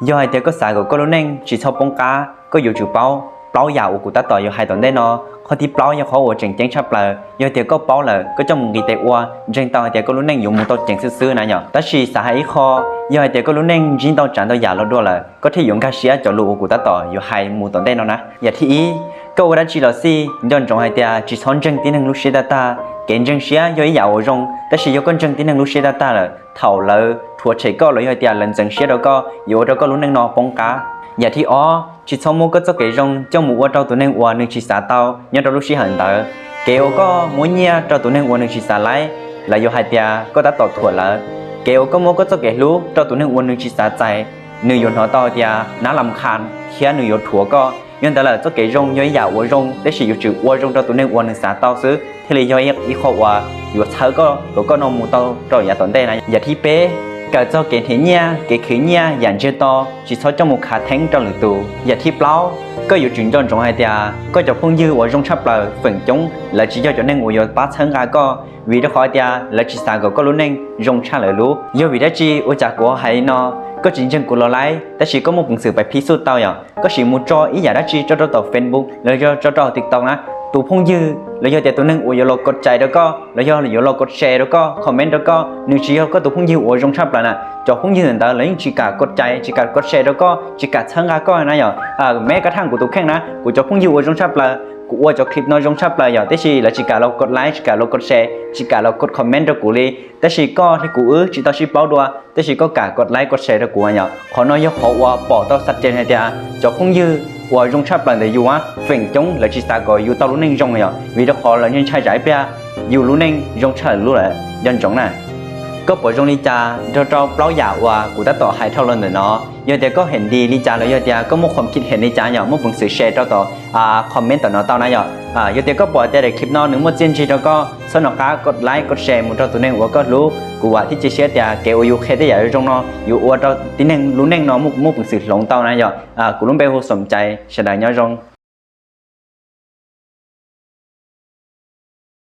Yog hais tias koj xav kom koj lub neej tsis txhob poob qab, koj yuav tsum paub plaub yam uas kuv tab tom yuav hais tom ntej no. Qhov thib plaub yog qhov uas tseem ceeb tshaj plaws, yog tias koj paub lawm koj coj mus nqis tes ua, ntseeg tau hais tias koj lub neej yuav mus tau ceev xwb xwb na yom. Tab sis xav hais ib qho, yog hais tias koj lub neej ntsib ntau tsav ntau yam los dua lawm, koj thiaj yuav nkag siab cov lus uas kuv tab tom yuav hais mus tom ntej no na. Yam thib ib, koj ua dab tsi los xij nco ntsoov hais tias tsis txhob ntseeg tib neeg lub siab tag tag. Kev ntseeg siab yog ib yam uas zoo, tab sis yog koj ntseeg tib neeg lub siab tag tag lawm, thaum lawv rhuav tshem koj los yog hais tias lawv ntxeev siab rau koj, yuav ua rau koj lub neej no poob qab. Yam thib ob, tsis txhob muab koj txoj kev zoo coj mus ua rau tus neeg uas nws tsis xav tau nyob rau lub sij hawm ntawd. Kev uas koj muab nyiaj rau tus neeg uas nws tsis xav laib, lawv yuav hais tias koj tab tom thuam lawv. Kev uas koj muab koj txoj kev hlub rau tus neeg uas nws tsis xav txais, nws yuav hnov tau tias nab lam khas thiab nws yuav rhuav koj. Yog ntawd lawm, txoj kev zoo yog ib yam uas zoo, tab sis yuav tsum ua zoo rau tus neeg uas nws xav tau xwb thiaj li yog ib qho uas yuav txhawb koj kom koj no mus tau rau yav tom ntej na. Yam thib peb, kawm txog kev hnyav nyiaj, kev khwv nyiaj yam ntsiag to, tsis txhob coj mus khav theeb rau lwm tus. Yam thib plaub, koj yuav tsum nco ntsoov hais tias koj cov phooj ywg uas zoo tshaj plaws feem coob lawv tsis yog cov neeg uas yuav pab txhawb nqa koj, vim rau qhov tias lawv tsis xav kom koj lub neej zoo tshaj lawv lub. Yog vim dab tsi ua cas kuv hais li no? Koj tsis ntseeg kuv los laib, tab sis koj muaj peev xwm pais phib xub tau yom. Koj sim mus tso ib yam dab tsi tso rau tom Facebook los yog tso rau TikTok na, tus phooj ywg los yog tias tus neeg uas yuav los kos cais rau koj los yog yuav los kos share rau koj, comment rau koj, nws tsis yog koj tus phooj ywg uas zoo tshaj plaws na, cov phooj ywg ntawd lawv yeej tsis kam kos cais, tsis kam kos share rau koj, tsis kam txhawb nqa koj na yom. Meb kab thaj kuv tus kheej na, kuv cov phooj ywg uas zoo tshaj plaws, kuv ua cov clip no zoo tshaj plaws yom, tab sis lawv tsis kam los kos like, tsis kam los kos share, tsis kam los kos comment rau kuv li. Tab sis koj thiab kuv wb tsis tau sib paub dua, tab sis koj kam kos like kos share rau kuv yom. Qhov no yog qhov uas pom tau xav ces hais tias cov phooj ywg uas zoo tshaj plaws ntawm yus feem coob lawv tsis xav kom yus tau lub neej zoo yom, vim rau qhov lawv ntshai tsam ib pliag yus lub neej zoo tshaj lub lawm. Nco ntsoov na. Koj pom zoo li cas nrog rau plaub yam uas kuv tab tom hais dhau los ntawm no? Yog tias koj hais li cas los yog tias koj muaj qhov kij hem li cas yom, muaj peev xwm share rau tom comment tom no tau na yom. Yog tias koj pom tias daim clip no nws muaj txiaj ntsig rau koj, txhob nco qab kos like kos share mus rau tus neeg uas koj hlub. Kuv vam thiab cia siab tias kev uas yus qhia tej yam zoo no yuav ua rau tib neeg lub neej no muaj peev xwm hloov tau na yom. Kuv lub npe hu Xom Cai, sawv daws nyob zoo.